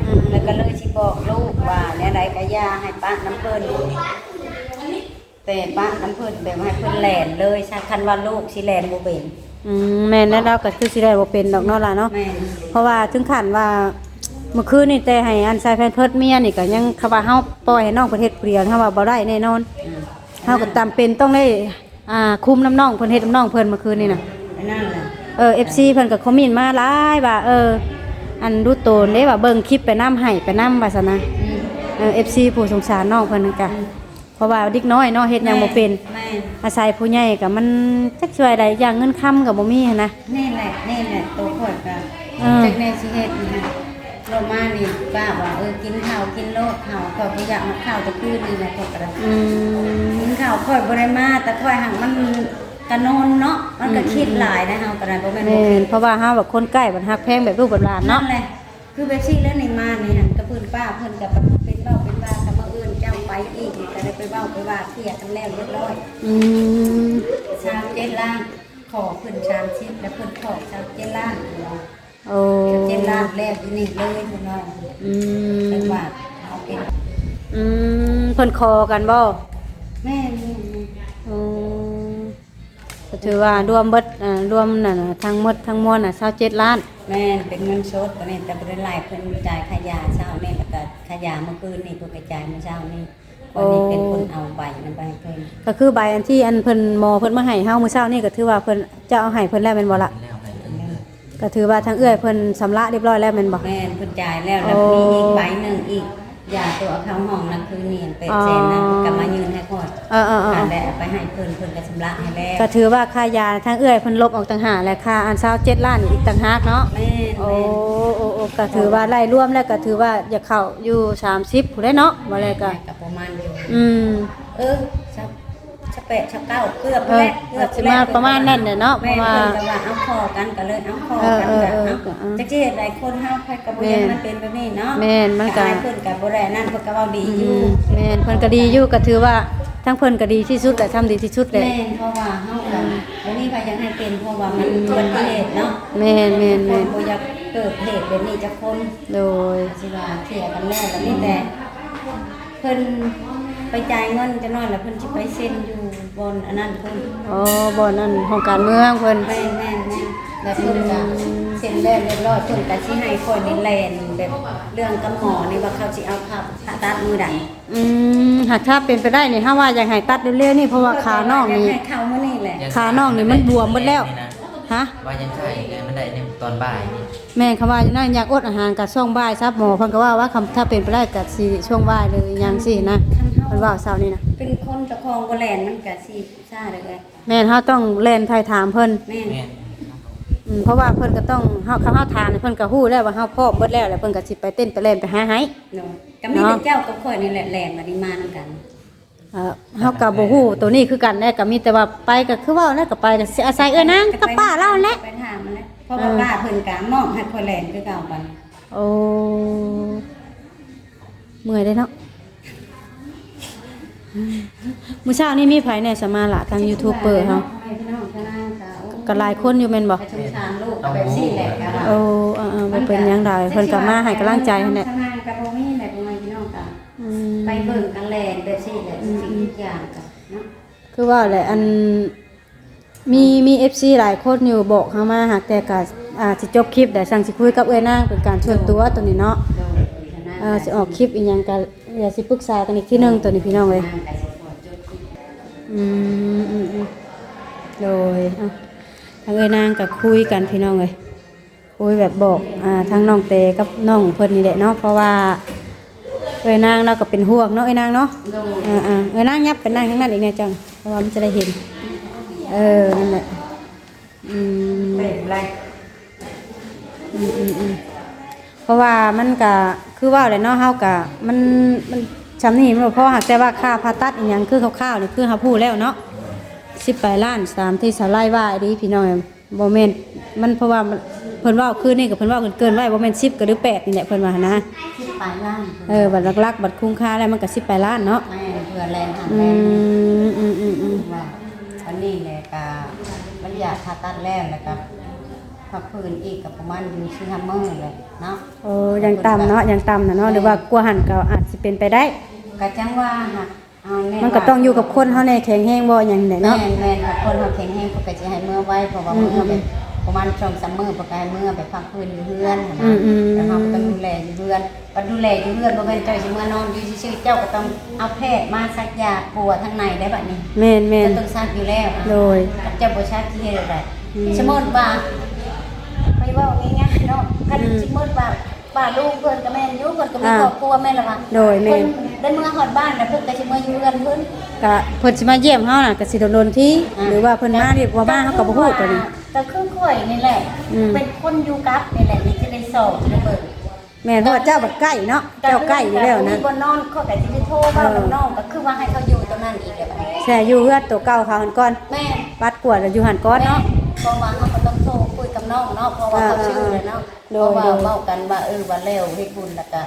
ອືມ ແລ້ວກໍເລີຍຊິບອກລູກວ່າແນວໃດກໍຢ່າໃຫ້ປະນຳເພິ່ນ ແຕ່ປ້ານຳເພິ່ນແບບໃຫ້ເພິ່ນແລ່ນເລີຍຊະ ຄັນວ່າລູກຊິແລ່ນບໍ່ເປັນ. ອືມ ແມ່ນແລ້ວ ລາວກໍຄືຊິແລ່ນບໍ່ເປັນດອກເນາະຫຼາເນາະ. ແມ່ນ ເພາະວ່າເຖິງຂັ້ນວ່າ ເມື່ອຄືນນີ້ແຕ່ໃຫ້ອັນໃສ່ແພມເພີດເມຍນີ້ກໍຍັງ ຄຳວ່າເຮົາປ່ອຍໃຫ້ນ້ອງເພິ່ນເຮັດຜູ້ດຽວ ເຮົາວ່າບໍ່ໄດ້ແນ່ນອນ. ອືມ ເຮົາກໍຈຳເປັນຕ້ອງໄດ້ ອ່າ ຄຸມນຳນ້ອງເພິ່ນ ເຮັດນຳນ້ອງເພິ່ນເມື່ອຄືນນີ້ນະ. ອັນນັ້ນແຫຼະ ເອີ ເອັຟຊີເພິ່ນກໍຄອມເມັນມາຫຼາຍວ່າ ເອີ ອັນດູໂຕນເດ້ ວ່າເບິ່ງຄລິບໄປນຳ ໃຫ້ໄປນຳ ວ່າຊັ້ນນະ. ອືມ ເອີ ເອັຟຊີຜູ້ສົງສານນ້ອງເພິ່ນນັ້ນກະ ອືມ ເພາະວ່າເດັກນ້ອຍເນາະ ເຮັດຫຍັງບໍ່ເປັນ. ແມ່ນ ອາໄສຜູ້ໃຫຍ່ກໍມັນຈັກຊ່ວຍໃດ ຢ່າງເງິນຄຳກໍບໍ່ມີຫັ້ນນະ. ນີ້ແຫຼະ ນີ້ແຫຼະ ໂຕຂ້ອຍກໍ ເອີ ຈັກແນວຊິເຮັດນີ້ນະ. ລົງມານີ້ປ້າວ່າ ເອີ ກິນເຂົ້າກິນໂລດເຂົ້າ ຂ້ອຍບໍ່ຢາກຮອດເຂົ້າແຕ່ຄືນນີ້ແຫຼະ ຂ້ອຍກໍໄດ້. ອືມ ກິນເຂົ້າຂ້ອຍບໍ່ໄດ້ມາ ແຕ່ຂ້ອຍຫັ້ນມັນກະນົນເນາະ ມັນກໍ ອືມ ຄິດຫຼາຍນະ ເຮົາກໍໄດ້ ບໍ່ແມ່ນບໍ່ ແມ່ນ ເພາະວ່າເຮົາແບບຄົນໃກ້ ບັດຮັກແພງແບບລູກແບບຫຼານເນາະ. ນັ້ນແຫຼະ ຄືແບບຊີ້ແລ້ວນີ້ມານີ້ຫັ້ນ ກໍເພິ່ນປ້າເພິ່ນກໍເປັນເວົ້າເປັນວ່າ ກໍມາເອີ້ນເຈົ້າໄປອີກ ກໍໄດ້ໄປເວົ້າໄປວ່າເຄລຍກັນແລ້ວຮຽບຮ້ອຍ. ອືມ ຊາວເຈັດລ້ານ ຂໍເພິ່ນສາມສິບ ແລ້ວເພິ່ນຂໍຊາວເຈັດລ້ານ. ໂອ້ ຊາວເຈັດລ້ານແລ້ວຢູ່ນີ້ເລີຍ ພີ່ນ້ອງ. ອືມ ເພິ່ນວ່າເຮົາເປັນ ອືມ ເພິ່ນຂໍກັນບໍ່? ແມ່ນໆໆ. ໂອ້ ກໍຖືວ່າລວມເບິດ ອ່າ ລວມນັ້ນນະ ທັງໝົດທັງມວນນະ ຊາວເຈັດລ້ານ. ແມ່ນ ເປັນເງິນສົດ ຕອນນີ້ແຕ່ບໍ່ໄດ້ຫຼາຍ ເພິ່ນຈ່າຍຄ່າຢາເຊົ້ານີ້ ແລ້ວກໍຄ່າຢາມື້ຄືນນີ້ ເພິ່ນກໍຈ່າຍມື້ເຊົ້ານີ້. ໂອ້ ຂ້ອຍນີ້ເປັນຄົນເອົາໃບນັ້ນໄປໃຫ້ເພິ່ນ. ກໍຄືໃບອັນທີ່ອັນເພິ່ນ ໝໍເພິ່ນມາໃຫ້ເຮົາມື້ເຊົ້ານີ້ ກໍຖືວ່າເພິ່ນ ເຈົ້າເອົາໃຫ້ເພິ່ນແລ້ວແມ່ນບໍ່ລະ? ແລ້ວໃຫ້ເພິ່ນເລີຍ. ກໍຖືວ່າທາງເອື້ອຍເພິ່ນຊຳລະຮຽບຮ້ອຍແລ້ວແມ່ນບໍ່? ແມ່ນ ເພິ່ນຈ່າຍແລ້ວ ແລ້ວ ໂອ້ ມີອີກໃບໜຶ່ງອີກ ຢາຕົວເອົາເຂົ້າຫ້ອງນະ ຄືນີ້ແປດແສນນະ ອໍ ເພິ່ນກໍມາຍື່ນໃຫ້ຂ້ອຍ. ເອີໆໆໆ ແລ້ວເອົາໄປໃຫ້ເພິ່ນ ເພິ່ນກໍຊຳລະໃຫ້ແລ້ວ. ກໍຖືວ່າຄ່າຢາທາງເອື້ອຍເພິ່ນລົບອອກຕ່າງຫາກ ແລະ ຄ່າອັນຊາວເຈັດລ້ານອີກຕ່າງຫາກເນາະ. ແມ່ນໆ. ໂອ້ ໂອ້ ໂອ້ ກໍຖືວ່າໄລ່ລວມແລ້ວ ກໍຖືວ່າຢາກເຂົ້າຢູ່ສາມສິບພຸ້ນແຫຼະເນາະ ວ່າແລ້ວກໍ ແມ່ນໆ ກໍປະມານຢູ່. ອືມ ເອີ ຊາວ ຊາວແປດ ຊາວເກົ້າ ເກືອບ ເອີ ແລ້ວ ເກືອບ ກໍຊິມາປະມານນັ້ນແຫຼະເນາະ. ເພາະວ່າ ເພິ່ນກໍວ່າເອົາຂໍກັນ ກໍເລີຍເອົາຂໍກັນ. ເອີໆໆ ກໍ ອືມ ຈັກຊິເຮັດໃດ ຄົນເຮົາໃຜກໍບໍ່ຢາກ ແມ່ນ ໃຫ້ມັນເປັນແບບນີ້ເນາະ. ແມ່ນ ມັນກໍ ອ້າຍເພິ່ນກໍບໍ່ໄດ້ອັນນັ້ນ ເພິ່ນກໍເວົ້າດີຢູ່. ອືມ ແມ່ນ ເພິ່ນກໍດີຢູ່ ກໍຖືວ່າທາງເພິ່ນກໍດີທີ່ສຸດແຫຼະ ທຳດີທີ່ສຸດແຫຼະ. ແມ່ນ ເພາະວ່າເຮົາກໍ ອືມ ບໍ່ມີໃຜຢາກໃຫ້ເປັນ ເພາະວ່າມັນ ອືມ ອຸບັດຕິເຫດເນາະ. ແມ່ນໆໆ ບໍ່ຢາກເກີດເຫດແບບນີ້ຈັກຄົນ. ໂດຍ ຊິວ່າເຄລຍກັນແລ້ວ ກໍມີແຕ່ ເພິ່ນໄປຈ່າຍເງິນຈັກໜ້ອຍ ແລ້ວເພິ່ນຊິໄປເຊັນຢູ່ບ່ອນອັນນັ້ນພຸ້ນ. ອໍ ບ່ອນອັນຫ້ອງການເມືອງເພິ່ນ. ແມ່ນໆໆ ແລ້ວເພິ່ນກໍ ອືມ ເຊັນແລ້ວຮຽບຮ້ອຍ ເພິ່ນກໍຊິໃຫ້ຂ້ອຍນີ້ແລ່ນແບບເລື່ອງກັບໝໍນີ້ ວ່າເຂົາຊິເອົາຜ່າ ຜ່າຕັດມື້ໃດ. ອືມ ຫາກຖ້າເປັນໄປໄດ້ນີ້ ເຮົາວ່າຢາກໃຫ້ຕັດເລັວໆນີ້ ເພາະວ່າຂານ້ອງນີ້ ຢາກໃຫ້ເຂົ້າມື້ນີ້ແຫຼະ ຂານ້ອງນີ້ມັນບວມໝົດແລ້ວ. ຮະ? ວ່າຍັງໄຂ້ແລ້ວມັນໄດ້ໃນຕອນບ່າຍນີ້. ແມ່ນ ຄຳວ່ານັ້ນ ຢາກອົດອາຫານກໍຊ່ວງບ່າຍຊະ ໝໍເພິ່ນກໍເວົ້າວ່າ ຄັນຖ້າເປັນໄປໄດ້ກໍຊິຊ່ວງບ່າຍເລີຍ ຫຍັງຊີ້ນະ. ຄັນເຮົາ ເພິ່ນເວົ້າເຊົ້ານີ້ນະ ເປັນຄົນເຈົ້າຂອງບໍ່ແລ່ນ ມັນກໍຊິຊ້າເດີ. ແມ່ນ ເຮົາຕ້ອງແລ່ນໄຖ່ຖາມເພິ່ນ. ແມ່ນ ແມ່ນ ອືມ ເພາະວ່າເພິ່ນກໍຕ້ອງ ເຮົາ ຄັນເຮົາຖາມນີ້ ເພິ່ນກໍຮູ້ແລ້ວວ່າເຮົາພ້ອມເບິດແລ້ວ ແລ້ວເພິ່ນກໍຊິໄປເຕັ້ນໄປແລ່ນໄປຫາໃຫ້. ໂດຍ ກໍມີແຕ່ເຈົ້າກັບຂ້ອຍນີ້ແຫຼະແລ່ນ ບັດນີ້ມານຳກັນ. ເອີ ເຮົາກໍບໍ່ຮູ້ໂຕນີ້ຄືກັນແຫຼະ ກໍມີແຕ່ວ່າໄປກໍຄືເວົ້າແຫຼະ ກໍໄປກໍຊິອາໄສເອື້ອຍນາງກັບປ້າລາວແຫຼະ ໄປຖາມຫັ້ນແຫຼະ ເພາະວ່າ ເອີ ປ້າເພິ່ນກໍມອບໃຫ້ຂ້ອຍແລ່ນຄືເກົ່າບັດນີ້. ໂອ້ ເມື່ອຍເດ້ເນາະ. ມື້ເຊົ້ານີ້ມີໃຜແດ່ສະມາລະ ທາງຢູທູບເບີເຮົາ? ກໍຫຼາຍຄົນຢູ່ແມ່ນບໍ່? ໂອ້ ເອີໆ ບໍ່ເປັນຫຍັງດອກ ເພິ່ນກໍມາໃຫ້ກຳລັງໃຈຫັ້ນແຫຼະ. ອືມ ໄປເບິ່ງກັນແຫຼະ ແບບຊີ້ແຫຼະ ທຸກສິ່ງທຸກຢ່າງກໍເນາະ ຄືວ່າແຫຼະ ອັນ ມີ ມີເອັຟຊີຫຼາຍຄົນຢູ່ບອກເຮົາມາ ຫາກແຕ່ກະ ອາດຊິຈົບຄລິບແລ້ວ ຈັ່ງຊິຄຸຍກັບເອື້ອຍນາງເປັນການສ່ວນຕົວໂຕນີ້ເນາະ. ເອີ ຊິອອກຄລິບອີ່ຫຍັງກະ ດຽວຊິປຶກສາກັນອີກທີໜຶ່ງໂຕນີ້ພີ່ນ້ອງເອີຍ. ອືມ ອືມ ອືມ ໂດຍ ເອົ້າ ທາງເອື້ອຍນາງກະຄຸຍກັນພີ່ນ້ອງເອີຍ. ໂອ້ຍ ແບບບອກ ອ່າ ທັງນ້ອງແຕກັບນ້ອງເພິ່ນນີ້ແຫຼະເນາະ ເພາະວ່າເອື້ອຍນາງລາວກໍເປັນຫ່ວງເນາະ ເອື້ອຍນາງເນາະ. ໂດຍ ເອີໆ ເອື້ອຍນາງຫຍັບໄປນັ່ງທາງນັ້ນອີກແດ່ຈັ່ງ ເພາະວ່າມັນຈະໄດ້ເຫັນ. ເອີ ນັ້ນແຫຼະ ອືມ ອືມໆໆ ເພາະວ່າມັນກະຄືເວົ້າແຫຼະເນາະ ເຮົາກະ ມັນ ມັນຊ່ຳນີ້ມັນບໍ່ພໍ ຫາກແຕ່ວ່າຄ່າຜ່າຕັດອີ່ຫຍັງ ຄືຄ່າວໆນີ້ ຄືເຮົາຮູ້ແລ້ວເນາະ ສິບປາຍລ້ານ ຕາມທີ່ສາວໄລວ່າອີ່ຫຼີພີ່ນ້ອງ. ບໍ່ແມ່ນ ມັນ ເພາະວ່າມັນ ເພິ່ນເວົ້າຄືນນີ້ກໍເພິ່ນເວົ້າເກີນໆໄວ້ ບໍ່ແມ່ນສິບກໍຫຼືແປດນີ້ແຫຼະ ເພິ່ນວ່າຫັ້ນນະ ສິບປາຍລ້ານ. ເອີ ບັດຫຼັກໆ ບັດຄຸ້ມຄ່າແລ້ວມັນກໍສິບປາຍລ້ານເນາະ. ແມ່ນ ເພື່ອແລ່ນຫັ້ນ ອື ແລ່ນນີ້ ອືມໆໆໆ ວ່າອັນນີ້ແຫຼະ ກະມັນຢາກຜ່າຕັດແລ້ວ ແລ້ວກະພັກຟື້ນອີກກໍປະມານຢູ່ສີ່ຫ້າມື້ແຫຼະເນາະ. ໂອ້ ຢ່າງຕ່ຳເນາະ ຢ່າງຕ່ຳນະເນາະ ຫຼືວ່າກວ່າຫັ້ນກໍອາດຊິເປັນໄປໄດ້ ກະຈັ່ງວ່າຫາ ມັນກໍຕ້ອງຢູ່ກັບຄົນເຮົາແດ່ ແຂງແຮງບໍ່ຫຍັງແດ່ເນາະ. ແມ່ນໆ ຖ້າຄົນເຮົາແຂງແຮງເພິ່ນກໍຊິໃຫ້ເມືອໄວ ເພາະວ່າເມືອແບບປະມານສອງສາມມື້ ເພິ່ນກໍໃຫ້ເມືອໄປພັກຟື້ນຢູ່ເຮືອນຫັ້ນນະ. ແລ້ວເຮົາກໍຕ້ອງດູແລຢູ່ເຮືອນ ບັດດູແລຢູ່ເຮືອນ ບໍ່ແມ່ນເຈົ້າຊິເມືອນອນຢູ່ຊື່ໆ ເຈົ້າກໍຕ້ອງເອົາແພດມາສັກຢາປົວທາງໃນໄດ໋ບັດນີ້. ແມ່ນໆ ເຈົ້າຕ້ອງສັກຢູ່ແລ້ວ. ໂດຍ ຄັນເຈົ້າບໍ່ສັກຊິເຮັດແນວໃດ? ສົມມຸດວ່າ ຂ້ອຍເວົ້າງ່າຍໆເນາະ ຄັນ ອືມ ສົມມຸດວ່າ ປ້າລຸງເພິ່ນກໍແມ່ນຢູ່ ເພິ່ນກໍມີຄອບຄົວແມ່ນລະວ່າ. ໂດຍ ແມ່ນ ເພິ່ນໄດ້ເມືອຮອດບ້ານແລ້ວ ເພິ່ນກໍຊິເມືອຢູ່ເຮືອນເພິ່ນ ກະເພິ່ນຊິມາຢ້ຽມເຮົານະ ກະຊິດົນໆທີ ຫຼືວ່າເພິ່ນມາ ຫຼືບໍ່ມາ ເຮົາກໍບໍ່ຮູ້ໂຕນີ້. ກໍຄືຂ້ອຍນີ້ແຫຼະ ອືມ ເປັນຄົນຢູ່ກັບນີ້ແຫຼະ ນີ້ຈະໄດ້ສອບໄດ້ເບິ່ງ. ແມ່ນ ເພາະວ່າເຈົ້າບັດໃກ້ເນາະ ເຈົ້າໃກ້ຢູ່ແລ້ວນະ ບໍ່ນອນ ຂ້ອຍກໍຊິໄດ້ໂທເວົ້ານຳນ້ອງ ກໍຄືວ່າໃຫ້ເຂົາຢູ່ຕົງນັ້ນອີກແລ້ວບັດນີ້ ແຊ່ຢູ່ເຮືອນໂຕເກົ່າເຂົາຫັ້ນກ່ອນ. ແມ່ນ ປັດກວາດແລ້ວຢູ່ຫັ້ນກ່ອນເນາະ. ແມ່ນ ເພາະວ່າເຮົາກໍຕ້ອງໂທຄຸຍກັບນ້ອງເນາະ ເພາະວ່າເຂົາຊື່ແລ້ວເນາະ. ໂດຍ ເພາະວ່າເວົ້າກັນວ່າ ເອີ ວ່າແລ້ວເຮັດບຸນແລ້ວກະ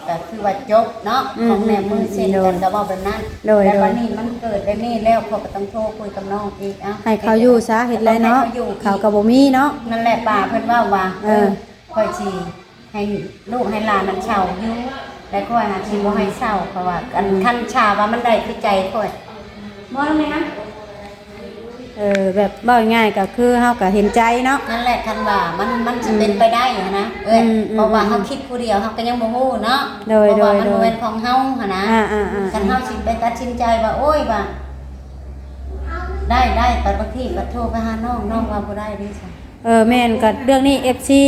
ກະຄືວ່າຈົບເນາະ ຂອງແມ່ມືເຊັ່ນກັນ ກະເວົ້າແບບນັ້ນ. ໂດຍ ແຕ່ບັດນີ້ມັນເກີດແບບນີ້ແລ້ວ ຂ້ອຍກໍຕ້ອງໂທຄຸຍກັບນ້ອງອີກ ເອົ້າ ໃຫ້ເຂົາຢູ່ຊະ ເຮັດແລ້ວເນາະ ເຂົາກໍບໍ່ມີເນາະ. ນັ້ນແຫຼະ ປ້າເພິ່ນເວົ້າວ່າ ເອີ ຂ້ອຍຊິໃຫ້ລູກໃຫ້ຫຼານນັ້ນເຊົ່າຢູ່ ແຕ່ຂ້ອຍຫາຊິບໍ່ໃຫ້ເຊົ່າ ເພາະວ່າ ອັນ ຄັນຖ້າວ່າມັນໄດ້ຄືໃຈຂ້ອຍ ບໍ່ແມ່ນນະ. ເອີ ແບບເວົ້າງ່າຍໆ ກໍຄືເຮົາກໍເຫັນໃຈເນາະ. ນັ້ນແຫຼະ ຄັນວ່າມັນ ມັນຊິເປັນໄປໄດ້ຫັ້ນນະເອື້ອຍ ເພາະວ່າເຮົາຄິດຜູ້ດຽວ ເຮົາກໍຍັງບໍ່ຮູ້ເນາະ. ໂດຍ ເພາະວ່າມັນບໍ່ແມ່ນຂອງເຮົາຫັ້ນນະ. ຄັນເຮົາຊິໄປຕັດສິນໃຈວ່າ ໂອ້ຍ ວ່າ ໄດ້ ໄດ້ ບັດບາງທີກໍໂທໄປຫານ້ອງ ນ້ອງວ່າບໍ່ໄດ້ເດ້ຊັ້ນ. ເອີ ແມ່ນ ກໍເລື່ອງນີ້ ເອັຟຊີ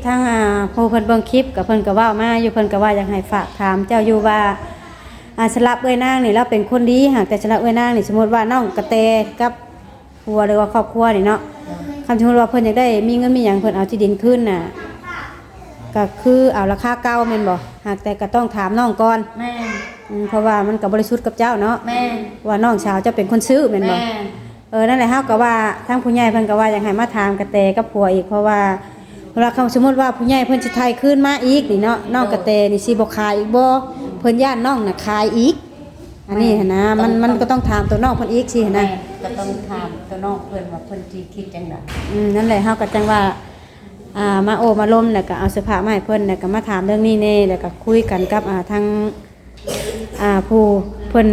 ທາງ ອ່າ ຜູ້ເພິ່ນເບິ່ງຄລິບ ກໍເພິ່ນກໍເວົ້າມາຢູ່ ເພິ່ນກໍວ່າຢາກໃຫ້ຝາກຖາມເຈົ້າຢູ່ວ່າ ອ່າ ສຳລັບເອື້ອຍນາງນີ້ລາວເປັນຄົນດີ ຫາກແຕ່ສຳລັບເອື້ອຍນາງນີ້ ສົມມຸດວ່ານ້ອງກະແຕກັບ ຄົວ ຫຼືວ່າຄອບຄົວນີ້ເນາະ ຄັນສົມມຸດວ່າເພິ່ນຢາກໄດ້ມີເງິນມີຫຍັງ ເພິ່ນເອົາທີ່ດິນຄືນນະ ກໍຄືເອົາລາຄາເກົ່າແມ່ນບໍ່? ຫາກແຕ່ກໍຕ້ອງຖາມນ້ອງກ່ອນ. ແມ່ນ ອືມ ເພາະວ່າມັນກໍບໍ່ໄດ້ສຸດກັບເຈົ້າເນາະ. ແມ່ນ ເພາະວ່ານ້ອງສາວເຈົ້າເປັນຄົນຊື້ແມ່ນບໍ່? ແມ່ນ ເອີ ນັ້ນແຫຼະ ເຮົາກໍວ່າທາງຜູ້ໃຫຍ່ເພິ່ນກໍວ່າຢາກໃຫ້ມາຖາມກະແຕກັບຜົວອີກ ເພາະວ່າ ເພາະວ່າຄັນສົມມຸດວ່າຜູ້ໃຫຍ່ເພິ່ນຊິໄຖ່ຄືນມາອີກນີ້ເນາະ ນ້ອງກະແຕນີ້ຊິບໍ່ຂາຍອີກບໍ່? ເພິ່ນຢ້ານນ້ອງນະຂາຍອີກ. ອັນນີ້ຫັ້ນນະ ມັນ ມັນກໍຕ້ອງຖາມຕົວນ້ອງເພິ່ນອີກຊີ້ຫັ້ນນະ. ແມ່ນ ກໍຕ້ອງຖາມຕົວນ້ອງເພິ່ນວ່າເພິ່ນຊິຄິດຈັ່ງໃດ. ອືມ ນັ້ນແຫຼະ ເຮົາກໍຈັ່ງວ່າ ອ່າ ມາໂອ້ມາລົມ ແລ້ວກໍເອົາເສື້ອຜ້າມາໃຫ້ເພິ່ນ ແລ້ວກໍມາຖາມເລື່ອງນີ້ແດ່ ແລ້ວກໍຄຸຍກັນກັບ ອ່າ ທາງ ອ່າ ຜູ້ເພິ່ນ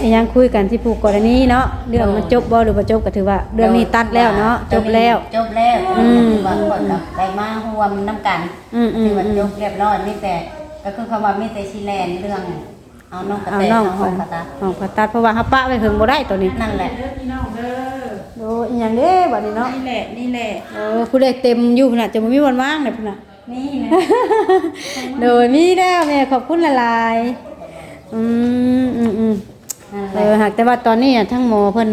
ອີຫຍັງ ຄຸຍກັນທີ່ຜູ້ກໍລະນີເນາະ ເລື່ອງມັນຈົບບໍ່ ຫຼືບໍ່ຈົບ ກໍຖືວ່າເລື່ອງນີ້ຕັດແລ້ວເນາະ ຈົບແລ້ວ ຈົບແລ້ວ. ອືມ ຖືວ່າຂ້ອຍກັບໄດ້ມາຮ່ວມນຳກັນ ອືມໆ ຖືວ່າຈົບຮຽບຮ້ອຍ ມີແຕ່ ກໍຄືຄຳວ່າມີແຕ່ຊິແລ່ນເລື່ອງ ເອົານ້ອງກະແຕເຂົ້າຫ້ອງຜ່າຕັດ ຫ້ອງຜ່າຕັດ ເພາະວ່າເຮົາປະໄວ້ເຖິງບໍ່ໄດ້ຕອນນີ້. ນັ້ນແຫຼະ ໂອ້ ອີຫຍັງເດ້ບັດນີ້ເນາະ? ນີ້ແຫຼະ ນີ້ແຫຼະ ເອີ ຜູ້ໃດເຕັມຢູ່ພຸ້ນນະ ຈະບໍ່ມີບ່ອນວ່າງເດ້ພຸ້ນນະ. ນີ້ແຫຼະ ໂດຍ ມີແລ້ວແມ່ ຂອບຄຸນຫຼາຍໆ. ອືມ ອືມໆ ເອີ ຫາກແຕ່ວ່າຕອນນີ້ທາງໝໍເພິ່ນ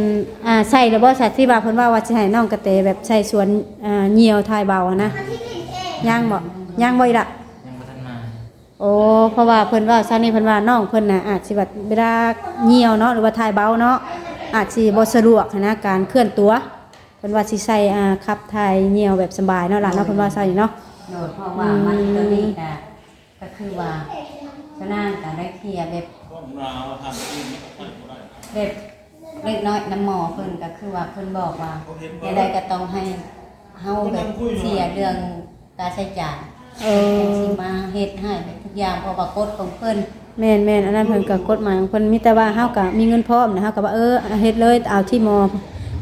ອ່າ ໃສ່ແລ້ວບໍ່? ສັດທີ່ວ່າເພິ່ນເວົ້າວ່າຊິໃຫ້ນ້ອງກະແຕແບບໃສ່ສວນ ອ່າ ຍ່ຽວຖ່າຍເບົາຫັ້ນນະ ຍັງບໍ່? ຍັງບໍ່ອີ່ລະ? ຍັງບໍ່ທັນມາ. ໂອ້ ເພາະວ່າເພິ່ນເວົ້າຊະນີ້ ເພິ່ນວ່ານ້ອງເພິ່ນນະອາດຊິແບບເວລາຍ່ຽວເນາະ ຫຼືວ່າຖ່າຍເບົາເນາະ ອາດຊິບໍ່ສະດວກຫັ້ນນະ ການເຄື່ອນຕົວ ເພິ່ນວ່າຊິໃສ່ ອ່າ ຂັບຖ່າຍຍ່ຽວແບບສະບາຍເນາະຫຼານເນາະ ເພິ່ນວ່າຊະນີ້ເນາະ. ໂດຍ ເພາະວ່າມັນ ອືມ ໂຕນີ້ກະ ກໍຄືວ່າ ນາງກໍໄດ້ເຄຍແບບ ແບບເລັກນ້ອຍນຳໝໍເພິ່ນ ກໍຄືວ່າເພິ່ນບອກວ່າ ແນວໃດກໍຕ້ອງໃຫ້ເຮົາແບບເສຍເລື່ອງຄ່າໃຊ້ຈ່າຍ ເອີ ເພິ່ນຊິມາເຮັດໃຫ້ແບບທຸກຢ່າງ ເພາະວ່າກົດຂອງເພິ່ນ. ແມ່ນໆ ອັນນັ້ນເພິ່ນກໍກົດໝາຍຂອງເພິ່ນ ມີແຕ່ວ່າເຮົາກໍມີເງິນພ້ອມນະ ເຮົາກໍວ່າ ເອີ ເຮັດເລີຍ ເອົາທີ່ໝໍ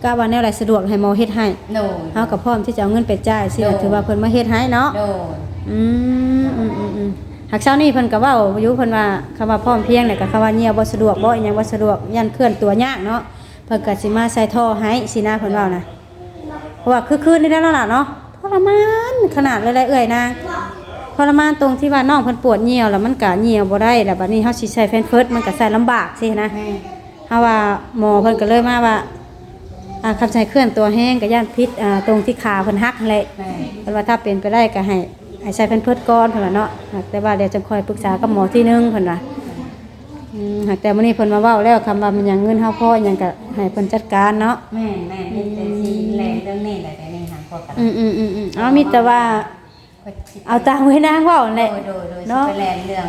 ກະວ່າແນວໃດສະດວກໃຫ້ໝໍເຮັດໃຫ້ ໂດຍ ເຮົາກໍພ້ອມທີ່ຈະເອົາເງິນໄປຈ່າຍ ຊິ ໂດຍ ຖືວ່າເພິ່ນມາເຮັດໃຫ້ເນາະ. ໂດຍ ອືມ ອືມໆໆ ຫາກເຊົ້ານີ້ເພິ່ນກໍເວົ້າຢູ່ ເພິ່ນວ່າຄຳວ່າພ້ອມພຽງນີ້ກໍ ຄຳວ່າຍ່ຽວບໍ່ສະດວກບໍ ອີ່ຫຍັງບໍ່ສະດວກ ຢ້ານເຄື່ອນຕົວຍາກເນາະ ເພິ່ນກໍຊິມາໃສ່ທໍ່ໃຫ້ຊີ້ນະ ເພິ່ນເວົ້ານະ. ເພາະວ່າຄືຄືນນີ້ແຫຼະເນາະຫຼານເນາະ ທໍລະມານຂະໜາດເລີຍແຫຼະເອື້ອຍນາງ ທໍລະມານຕົງທີ່ວ່ານ້ອງເພິ່ນປວດຍ່ຽວ ແລ້ວມັນກະຍ່ຽວບໍ່ໄດ້ ແລ້ວບັດນີ້ເຮົາຊິໃສ່ແພມເພີດ ມັນກະໃສ່ລຳບາກຊີ້ນະ. ແມ່ນ ເຮົາວ່າໝໍເພິ່ນກໍເລີຍມາວ່າ ອ່າ ຄຳໃສເຄື່ອນຕົວແຮງກໍຢ້ານຜິດ ອ່າ ຕົງທີ່ຂາເພິ່ນຫັກຫັ້ນແຫຼະ. ແມ່ນ ເພິ່ນວ່າຖ້າເປັນໄປໄດ້ກໍໃຫ້ ໃຫ້ໃສ່ແພມເພີດກ່ອນ ເພິ່ນວ່າເນາະ ແຕ່ວ່າດຽວຈັ່ງຄ່ອຍປຶກສາກັບໝໍທີໜຶ່ງ ເພິ່ນວ່າ. ອືມ ຫາກແຕ່ມື້ນີ້ເພິ່ນມາເວົ້າແລ້ວ ຄຳວ່າແມ່ນຫຍັງເງິນເຮົາພໍຫຍັງກໍໃຫ້ເພິ່ນຈັດການເນາະ. ແມ່ນໆ ມີແຕ່ຊິແລ່ນເລື່ອງນີ້ແຫຼະ ແຕ່ນີ້ຫາພວກກັນ. ອືມໆໆໆ ເອົາ ມີແຕ່ວ່າ ເອົາຕາມເອື້ອຍນາງເວົ້າຫັ້ນແຫຼະ. ໂດຍໆໆ ເນາະ ຊິໄປແລ່ນເລື່ອງ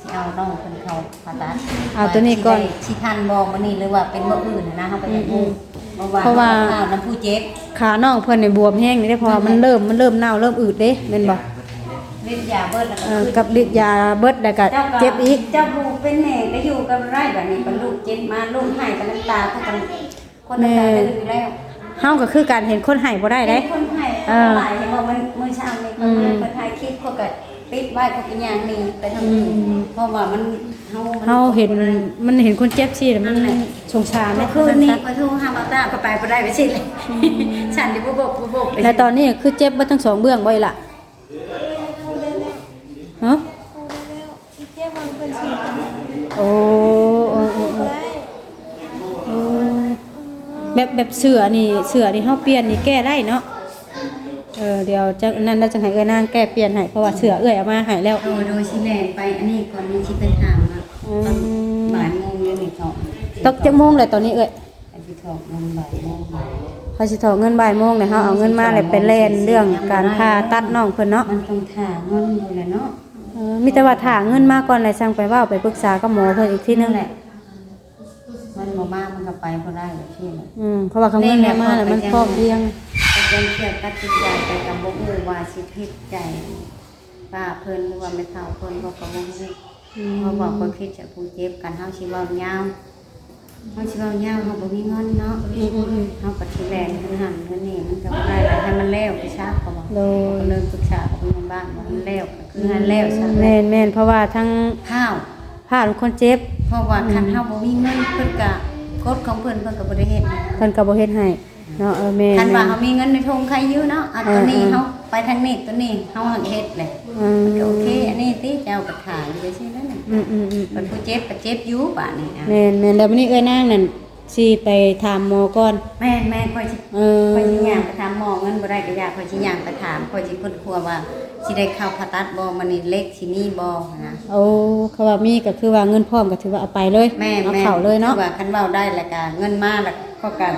ຊິເອົານ້ອງເພິ່ນເຂົ້າຜ່າຕັດ ເອົາໂຕນີ້ກ່ອນ ວ່າຊິໄດ້ ຊິທັນບໍ່ມື້ນີ້ ຫຼືວ່າເປັນມື້ອື່ນນະ ເຮົາກໍຢາກຮູ້. ອືມໆ ເພາະວ່າ ເພາະວ່າ ເຮົາກໍພານຳຜູ້ເຈັບ ຂານ້ອງເພິ່ນນີ້ບວມແຮງເດ້ ເພາະວ່າມັນເລີ່ມ ມັນເລີ່ມເນົ່າເລີ່ມອດເດ້ ແມ່ນບໍ່? ລິດຢາເບິດແລ້ວກໍ ເອີ ກັບລິດຢາເບິດແລ້ວກໍເຈັບອີກ. ເຈົ້າຜູ້ເປັນແມ່ກໍຢູ່ກັນບໍ່ໄດ້ ບາດນີ້ກໍລູກເຈັບມາ ລູກໄຫ້ກັນ ນ້ຳຕາເຂົາກໍ ຄົນນ້ຳຕາຕື່ນຢູ່ແລ້ວ. ເຮົາກໍຄືກັນ ເຫັນຄົນໄຫ້ບໍ່ໄດ້ເດ້. ເຫັນຄົນໄຫ້ ເອີ ຫຼາຍ ເຫັນບໍ່? ມື້ ມື້ເຊົ້ານີ້ ອືມ ເພິ່ນມາ ເພິ່ນຖ່າຍຄລິບ ເຂົາກໍປິດໄວ້ ເຂົາກໍຍ່າງໜີໄປທາງອື່ນ. ອືມ ເພາະວ່າມັນ ເຮົາ ມັນ ເຮົາເຫັນ ມັນເຫັນຄົນເຈັບຊີ້ ມັນສົງສານເດ້. ຄືນນີ້ຂ້ອຍໂທຫາບ່າວຕາ ຂ້ອຍໄປບໍ່ໄດ້ ໄປຊີ້ແຫຼະ. ອືມ ສັ່ນຢູ່ ບໍ່ບອກ ບໍ່ບອກ ແລ້ວຕອນນີ້ຄືເຈັບເບິດທັງສອງເບື້ອງບໍ່ອີ່ຫຼະ? ຮະ? ໂອ້ ເອີ ເອີ ເອີ ແບບ ແບບເສື້ອນີ້ ເສື້ອນີ້ເຮົາປ່ຽນນີ້ແກ້ໄດ້ເນາະ. ເອີ ດຽວຈັ່ງນັ້ນແລ້ວ ຈັ່ງໃຫ້ເອື້ອຍນາງແກ້ປ່ຽນໃຫ້ ເພາະວ່າເສື້ອເອື້ອຍເອົາມາໃຫ້ແລ້ວ. ໂດຍ ໂດຍ ຊິແລ່ນໄປອັນນີ້ກ່ອນ ນີ້ຊິໄປຖາມວ່າ ອືມ ຕອນບ່າຍໂມງແລ້ວນີ້ເນາະ. ຕົກຈັກໂມງແລ້ວຕອນນີ້ເອື້ອຍ? ເຮົາຊິຖອກເງິນບ່າຍໂມງ ເຮົາຊິຖອກເງິນບ່າຍໂມງ ແລ້ວເຮົາເອົາເງິນມາ ແລ້ວໄປແລ່ນເລື່ອງການຜ່າຕັດນ້ອງເພິ່ນເນາະ. ມັນຕ້ອງຖ້າເງິນພຸ້ນແຫຼະເນາະ. ເອີ ມີແຕ່ວ່າຖ້າເງິນມາກ່ອນ ແລ້ວຈັ່ງໄປເວົ້າໄປປຶກສາກັບໝໍເພິ່ນອີກທີໜຶ່ງ. ແມ່ນແຫຼະ ມັນບໍ່ມາ ມັນກໍໄປບໍ່ໄດ້ແຫຼະ. ອືມ ເພາະວ່າຄັນເງິນບໍ່ມາແລ້ວ ມັນພໍພຽງ. ແຕ່ເພິ່ນເຊື່ອຕັດສິນໃຈໄປ ກໍບໍ່ຮູ້ວ່າຊິຜິດໃຈປ້າເພິ່ນ ຫຼືວ່າແມ່ເຖົ້າເພິ່ນບໍ່ ກໍບໍ່ຮູ້. ອືມ ເພາະວ່າຂ້ອຍຄິດຈາກຜູ້ເຈັບ ຄັນເຮົາຊິເວົ້າຍາວ ເຮົາຊິເວົ້າຍາວ ເຮົາບໍ່ມີເງິນເນາະ. ອືມໆໆ ເຮົາກໍຊິແລ່ນເງິນຫັ້ນເງິນນີ້ ມັນກໍບໍ່ໄດ້ຫຼາຍ ໃຫ້ມັນແລ້ວໄປຊະ ເຂົາວ່າ. ໂດຍ ກໍເລີຍປຶກສາກັບແມ່ບ້ານວ່າ ໃຫ້ມັນແລ້ວ ກໍຄືໃຫ້ແລ້ວຊະ. ແມ່ນໆ ເພາະວ່າທັງພ້າວ ພ້າວຄົນເຈັບ ເພາະວ່າ ອືມ ຄັນເຮົາບໍ່ມີເງິນ ເພິ່ນກໍ ກົດຂອງເພິ່ນ ເພິ່ນກໍບໍ່ໄດ້ເຮັດ ເພິ່ນກໍບໍ່ເຮັດໃຫ້. ເນາະ ເອີ ແມ່ນ ຄັນວ່າເຮົາມີເງິນໃນຖົງໄຄຢູ່ເນາະ ເອົາ ເອີ ຕົວນີ້ ເອີ ເຮົາໄປທາງນີ້ ຕົວນີ້ເຮົາຫັກເຮັດແຫຼະ. ອືມ ມັນກໍໂອເຄ. ອັນນີ້ຕິເຈົ້າກໍຖ້າຢູ່ໄປຊີ້ແລ້ວນີ້. ອືມໆໆໆ ບັດຜູ້ເຈັບກໍເຈັບຢູ່ບາດນີ້. ອ່າ ແມ່ນໆ ແລ້ວມື້ນີ້ເອື້ອຍນາງນັ້ນຊິໄປຖາມໝໍກ່ອນ. ແມ່ນໆ ຂ້ອຍຊິ ເອີ ຂ້ອຍຊິຍ່າງໄປຖາມໝໍ ເງິນບໍ່ໄດ້ກໍຢ່າ ຂ້ອຍຊິຍ່າງໄປຖາມ ຂ້ອຍຊິຄົ້ນຄວ້າວ່າຊິໄດ້ເຂົ້າຜ່າຕັດບໍ່ ມື້ນີ້ເຫຼັກຊິມີບໍ່ຫັ້ນນະ. ໂອ້ ຄັນວ່າມີກໍຄືວ່າເງິນພ້ອມກໍຖືວ່າເອົາໄປເລີຍ. ແມ່ນໆ ເອົາເຂົ້າເລີຍເນາະ ຄືວ່າຄັນເວົ້າໄດ້ແລ້ວກໍເງິນມາແລ້ວ ຂ້ອຍກໍ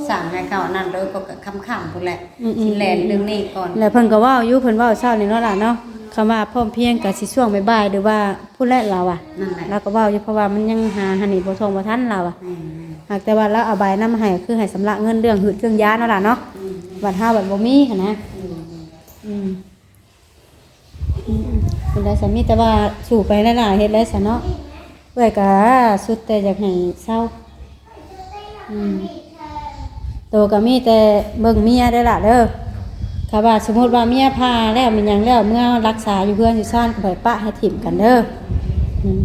ສັ່ງໃຫ້ເຂົາອັນນັ້ນເລີຍ ຂ້ອຍກໍຄ່ຳໆພຸ້ນແຫຼະ. ອືມໆໆໆ ຊິແລ່ນເລື່ອງນີ້ກ່ອນ. ແລ້ວເພິ່ນກໍເວົ້າຢູ່ ເພິ່ນເວົ້າເຊົ້ານີ້ເນາະຫຼານເນາະ ຄຳວ່າພ້ອມພຽງກໍຊິຊ່ວງບ່າຍໆ ຫຼືວ່າພຸ້ນແຫຼະລາວວ່າ. ນັ້ນແຫຼະ ລາວກໍເວົ້າຢູ່ ເພາະວ່າມັນຍັງຫາຫັ້ນນີ້ບໍ່ທ່ອງບໍ່ທັນລາວວ່າ. ແມ່ນໆ ຫາກແຕ່ວ່າລາວເອົາໃບນັ້ນມາໃຫ້ ຄືໃຫ້ຊຳລະເງິນເລື່ອງຫືດເລື່ອງຢາເນາະຫຼານເນາະ. ອືມ ບັດເຮົາບັດບໍ່ມີຫັ້ນນະ. ອືມ ອືມ ອືມ ເປັນໄດ້ຊະ ມີແຕ່ວ່າສູ້ໄປຫຼາຍໆ ເຮັດໄດ້ຊະເນາະ. ເອື້ອຍກະສຸດແຕ່ຢາກໃຫ້ເຊົາ. ອືມ ໂຕກະມີແຕ່ເບິ່ງເມຍເດີ້ຫຼະເດີ້. ຖ້າວ່າສົມມຸດວ່າເມຍຜ່າແລ້ວ ແມ່ນຫຍັງແລ້ວ ເມືອຮັກສາຢູ່ເຮືອນຢູ່ຊານ ກໍບໍ່ໃຫ້ປະໃຫ້ຖິ້ມກັນເດີ້. ອືມ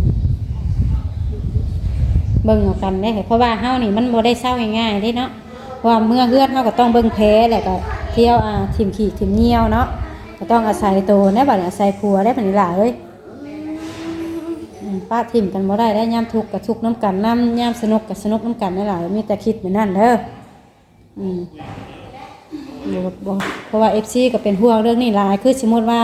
ເບິ່ງເອົາກັນເດ້ ເພາະວ່າເຮົານີ້ມັນບໍ່ໄດ້ເຊົາງ່າຍໆເດ້ເນາະ. ເພາະວ່າເມືອເຮືອນເຮົາກໍຕ້ອງເບິ່ງແຜ ແລ້ວກໍທ່ຽວ ອ່າ ຖິ້ມຂີ້ຖິ້ມຍ່ຽວເນາະ. ກໍຕ້ອງອາໄສໂຕແດ່ບັດນີ້ ອາໄສຜົວແດ່ບັດນີ້ຫຼ້າເອີຍ. ອືມ ປະຖິ້ມກັນບໍ່ໄດ້ເດ້ ຍາມທຸກກໍທຸກນຳກັນນຳ ຍາມສະໜຸກກໍສະໜຸກນຳກັນນັ້ນລະ. ມີແຕ່ຄິດແບບນັ້ນເດີ້. ອືມ ບໍ່ ບໍ່ ເພາະວ່າເອັຟຊີກໍເປັນຫ່ວງເລື່ອງນີ້ຫຼາຍ ຄືສົມມຸດວ່າ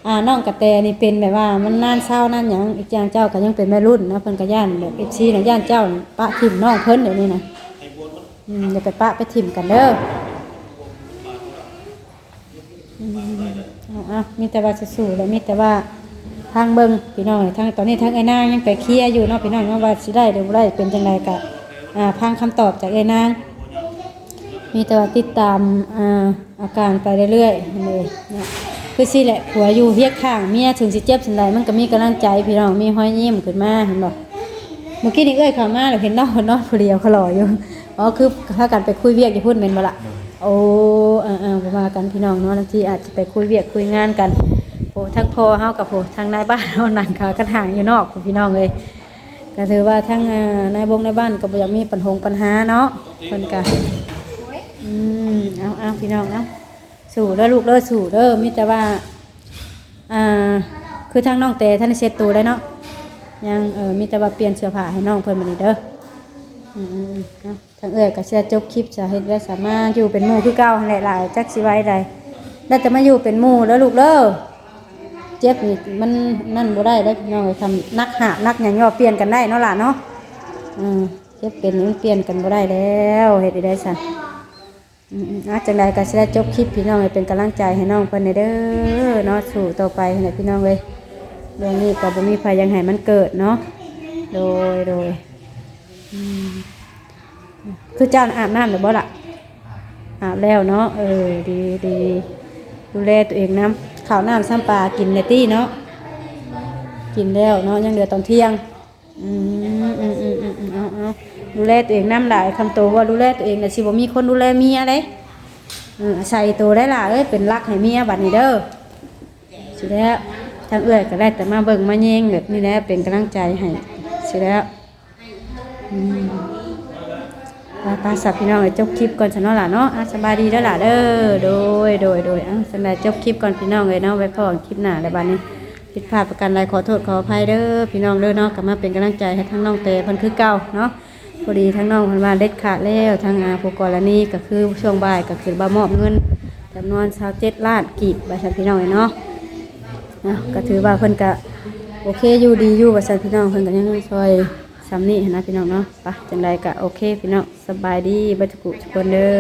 ອ່າ ນ້ອງກະແຕນີ້ເປັນແບບວ່າມັນນານເຊົານານຫຍັງ ອີກຢ່າງເຈົ້າກໍຍັງເປັນໄວລຸ້ນເນາະ ເພິ່ນກໍຢ້ານແບບເອັຟຊີນະ ຢ້ານເຈົ້າປະຖິ້ມນ້ອງເພິ່ນດຽວນີ້ນະ. ອືມ ຢ່າໄປປະໄປຖິ້ມກັນເດີ້. ອືມ ເອົາ ເອົາ ມີແຕ່ວ່າສູ້ໆ ແລະ ມີແຕ່ວ່າ ທາງເບິ່ງພີ່ນ້ອງ ທາງ ຕອນນີ້ທາງເອື້ອຍນາງຍັງໄປເຄລຍຢູ່ເນາະພີ່ນ້ອງເນາະ ວ່າຊິໄດ້ຫຼືບໍ່ໄດ້ ເປັນຈັ່ງໃດກະ ອ່າ ຟັງຄຳຕອບຈາກເອື້ອຍນາງ. ມີແຕ່ວ່າຕິດຕາມ ອ່າ ອາການໄປເລື້ອຍໆ ເນາະ. ຄືຊີ້ແຫຼະ ຜົວຢູ່ຄຽງຂ້າງເມຍ ເຖິງຊິເຈັບສ່ຳໃດ ມັນກໍມີກຳລັງໃຈພີ່ນ້ອງ ມີຮອຍຍິ້ມຂຶ້ນມາ ເຫັນບໍ່? ມື້ກີ້ນີ້ເອື້ອຍເຂົ້າມາແລ້ວ ເຫັນນ້ອງເພິ່ນນອນຜູ້ດຽວຄະຫຼໍຢູ່. ອໍ ຄືພາກັນໄປຄຸຍວຽກຢູ່ພຸ້ນແມ່ນບໍ່ລະ? ໂອ້ ເອີໆ ບໍ່ວ່າກັນພີ່ນ້ອງເນາະ ບາງທີອາດຈະໄປຄຸຍວຽກຄຸຍງານກັນ. ໂອ້ ທັງພໍ່ເຮົາກັບ ໂອ້ ທາງນາຍບ້ານເຮົານັ່ງຂາກັນຫາງຢູ່ນອກພຸ້ນ ພີ່ນ້ອງເອີຍ. ກໍຖືວ່າທາງ ອ່າ ນາຍບົງນາຍບ້ານກໍບໍ່ຢາກມີປັນຫົງປັນຫາເນາະ ເພິ່ນກະ ອືມ ເອົາໆ ພີ່ນ້ອງເນາະ ສູ້ເດີລູກເດີ ສູ້ເດີ. ມີແຕ່ວ່າ ອ່າ ຄືທາງນ້ອງແຕທັນໄດ້ເຊັດໂຕໄດ້ເນາະ ຍັງ ເອີ ມີແຕ່ວ່າປ່ຽນເສື້ອຜ້າໃຫ້ນ້ອງເພິ່ນບັດນີ້ເດີ. ອືມໆ ເນາະ ທາງເອື້ອຍກໍຊິຈົບຄລິບ ສາເຮັດແລ້ວ ສາມາດຢູ່ເປັນໝູ່ຄືເກົ່າຫັ້ນແຫຼະຫຼາຍ ຈັກຊິໄວ້ໃດ ໄດ້ແຕ່ມາຢູ່ເປັນໝູ່ເດີລູກເດີ. ເຈັບນີ້ມັນນັ້ນບໍ່ໄດ້ເດ້ພີ່ນ້ອງເອີຍ ຄັນໜັກຫາບໜັກຫຍັງ ເວົ້າປ່ຽນກັນໄດ້ເນາະຫຼານເນາະ. ເອີ ເຈັບເປັນນີ້ມັນປ່ຽນກັນບໍ່ໄດ້ແລ້ວ ເຮັດໃດໄດ້ຊະ. ອືມໆ ອ່າ ຈັ່ງໃດກໍຊິໄດ້ຈົບຄລິບພີ່ນ້ອງເອີຍ ເປັນກຳລັງໃຈໃຫ້ນ້ອງເພິ່ນແດ່ເດີເນາະ ສູ້ຕໍ່ໄປຫັ້ນແຫຼະພີ່ນ້ອງເອີຍ. ເລື່ອງນີ້ກໍບໍ່ມີໃຜຢາກໃຫ້ມັນເກີດເນາະ. ໂດຍ ໂດຍ ອືມ ຄືເຈົ້າອາບນ້ຳແລ້ວບໍ່ລະ? ອາບແລ້ວເນາະ ເອີ ດີໆ ດູແລຕົວເອງນຳ. ເຂົ້ານ້ຳຊຳປາກິນແລ້ວຕິເນາະ? ກິນແລ້ວເນາະ ຍັງເຫຼືອຕອນທ່ຽງ. ອືມ ອືມໆ ເອົາໆ ດູແລຕົວເອງນຳຫຼາຍ ຄຳໂຕວ່າດູແລຕົວເອງລະຊິບໍ່ມີຄົນດູແລເມຍເດ້. ເອີ ອາໄສໂຕໄດ້ຫຼາຍເອີຍ ເປັນຫຼັກໃຫ້ເມຍບັດນີ້ເດີ. ຊິແລ້ວ ທາງເອື້ອຍກໍໄດ້ແຕ່ມາເບິ່ງມາແຍງແບບນີ້ແຫຼະ ເປັນກຳລັງໃຈໃຫ້ ຊິແລ້ວ. ອືມ ໄປໆ ຊະພີ່ນ້ອງເອີຍ ຈົບຄລິບກ່ອນຊະເນາະຫຼານເນາະ. ອ່າ ສະບາຍດີເດີຫຼານເດີ. ໂດຍ ໂດຍ ໂດຍ ອ່າ ຈັ່ງໃດຈົບຄລິບກ່ອນພີ່ນ້ອງເອີຍເນາະ ໄວ້ພໍ້ຄລິບໜ້າແລ້ວບັດນີ້. ຜິດພາດປະການໃດຂໍໂທດຂໍອະໄພເດີພີ່ນ້ອງເດີເນາະ. ກໍມາເປັນກຳລັງໃຈໃຫ້ທາງນ້ອງແຕເພິ່ນຄືເກົ່າເນາະ. ພໍດີທາງນ້ອງເພິ່ນວ່າເດັດຂາດແລ້ວ ທາງ ອ່າ ຜູ້ກໍລະນີກໍຄືຊ່ວງບ່າຍກໍຄືມາມອບເງິນຈຳນວນຊາວເຈັດລ້ານກີບ ວ່າຊັ້ນພີ່ນ້ອງເອີຍເນາະ. ນະ ກໍຖືວ່າເພິ່ນກະໂອເຄຢູ່ ດີຢູ່ ວ່າຊັ້ນພີ່ນ້ອງ ເພິ່ນກໍຍັງຊ່ອຍຊ່ຳນີ້ຫັ້ນນະພີ່ນ້ອງເນາະ. ໄປ ຈັ່ງໃດກໍໂອເຄພີ່ນ້ອງ ສະບາຍດີເບິດທຸກຜູ້ທຸກຄົນເດີ.